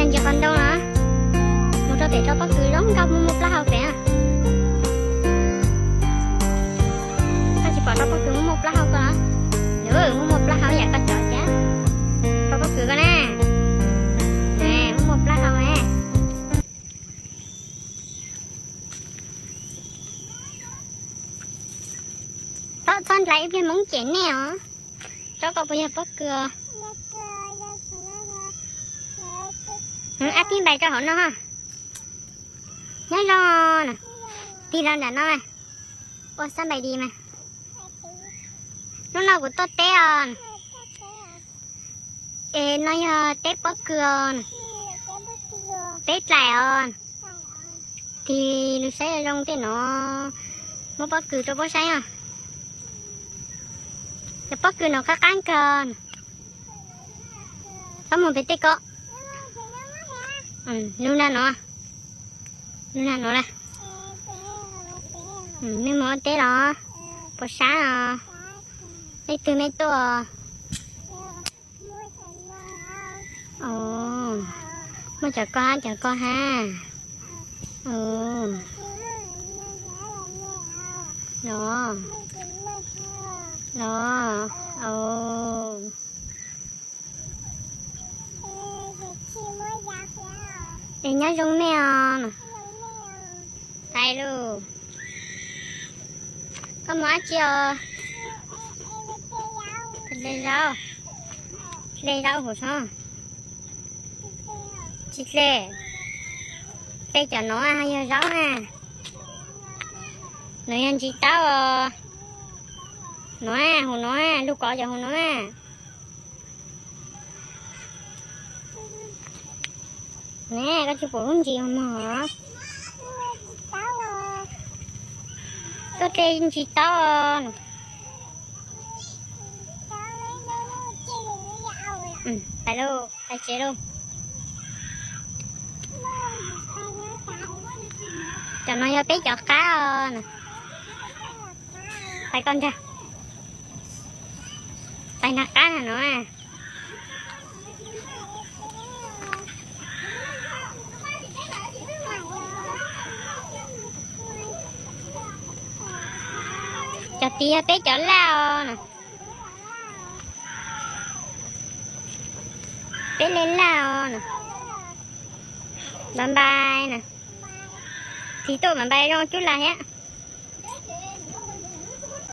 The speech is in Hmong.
Ntsia qhov ntoo no, mus rau pem rau pob kws zoo nkauj muaj muaj plaub hau pem. Koj tsis pom rau pob kws muaj muaj plaub hau ko los? Muaj muaj plaub hau yam koj tsom cas. Rau pob kws ko na, muaj muaj plaub hau ne. Txhob ntshai ib pliag Hmoob cem nej os. Tsob ko puas yog pob kws? Ab tib npais rau hauv no. Nyob zoo, tig los nram no. Ua xab npais di mas. Hnub no kuv tuaj teb os. Es no yog teb pob kws os. Teb dlaim os. Tig lug saib zoo tej no. Muab pob kws rau puab saib os. Cov pob kws no qab qab kawg. Txhob mus pem tej ko. Lub nag no, lub nag no na. Nej mus ua teb los? Puas sab os? Leej twg me tuaj? Muaj cov ko hab, cov ko hab. Los, los. Es nyob zoo nej os. Hais lus. Koj mus dab tsi os? Hle zaub. Hle zaub hauv sob. Tsis hle. Hle cov no yog zaub na. No yog ntsis taub os. No, hauv no, lug kov cov hauv no. Ne, koj tsis pom lub ntsis mog. Tuaj hle ntsis taub. Pais lauj, pais tsev lauj. Cov no yog peb cov qab os. Pais koj ntag. Pais nag qab no. Cov tid yog peb cov laj os. Peb le laj os. Npais npais na. Txiv tuaj mas npais zoo cub lag thiab.